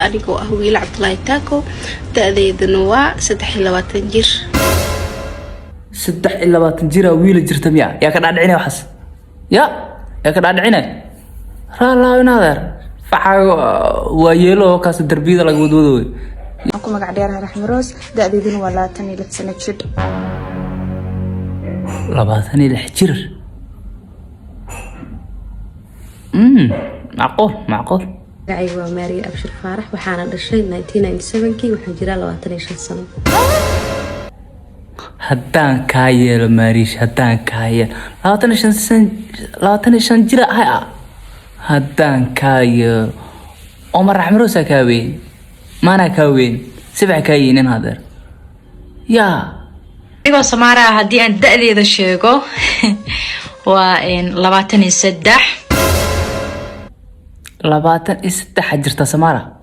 Anigoo ah Wiil Cabdulaahi Taako, da-deyduna waa 23 jir. 23 jiraa wiila jirta miya? Yaa ka dhaadhicinaya waxaas? Ya yaa ka dhaadhicinaya? Raalaaw in adeer facaago waa yeelo oo kaas darbiyada laga wadwado wey. Waxaan ku magac dheerahay Raxmi Roos, da-deyduna waa 26 sano jir. 26 jir. Macquul, macquul. Magacayga waa Maariya Abshir Faarax, waxaana dhashay 1997kii, waxaan jiraa 25 sano. Haddaan kaa yeelo, Maariish, haddaan kaa yeelo, 25 san, 25 jira ahay ah, haddaan kaa yeelo Omar, Raxmaroosaa kaa weyn, maanaa kaa weyn, sifax kaa yeynin hadeer yaa. Anigoo Samaara ah, haddii aan da-deeda sheego waa 23. 23 jirta Samaara.